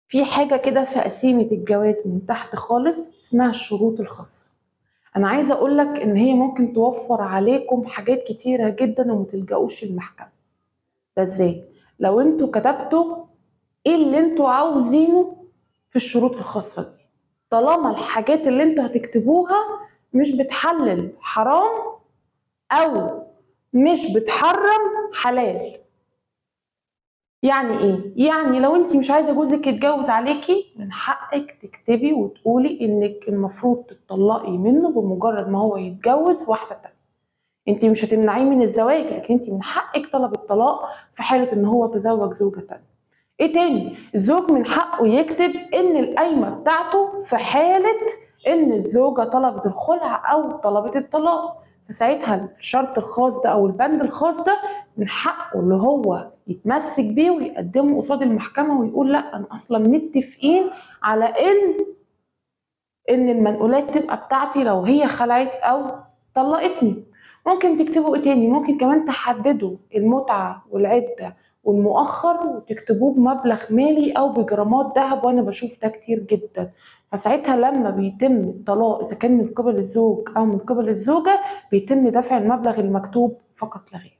في حاجة كده في قسيمة الجواز من تحت خالص اسمها الشروط الخاصة. أنا عايزة أقولك إن هي ممكن توفر عليكم حاجات كتيرة جدا وما تلجأوش للمحكمة. ده إزاي؟ لو انتوا كتبتوا إيه اللي انتوا عاوزينه في الشروط الخاصة دي، طالما الحاجات اللي انتوا هتكتبوها مش بتحلل حرام أو مش بتحرم حلال. يعني ايه؟ يعني لو انت مش عايزه جوزك يتجوز عليكي، من حقك تكتبي وتقولي انك المفروض تتطلقي منه بمجرد ما هو يتجوز واحدة تانية. انت مش هتمنعيه من الزواج، لكن انت من حقك طلب الطلاق في حاله ان هو تزوج زوجه تانية. ايه تاني؟ الزوج من حقه يكتب ان القايمة بتاعته في حاله ان الزوجة طلبت الخلع او طلبت الطلاق، فساعتها الشرط الخاص ده او البند الخاص ده من حقه اللي هو يتمسك بيه ويقدمه قصاد المحكمة ويقول لا، انا اصلا متفقين على ان المنقولات تبقى بتاعتي لو هي خلعت او طلقتني. ممكن تكتبوا ايه تاني؟ ممكن كمان تحددوا المتعة والعدة والمؤخر وتكتبوه بمبلغ مالي او بجرامات ذهب، وانا بشوف ده كتير جدا. فساعتها لما بيتم الطلاق اذا كان من قبل الزوج او من قبل الزوجة بيتم دفع المبلغ المكتوب فقط لا غير.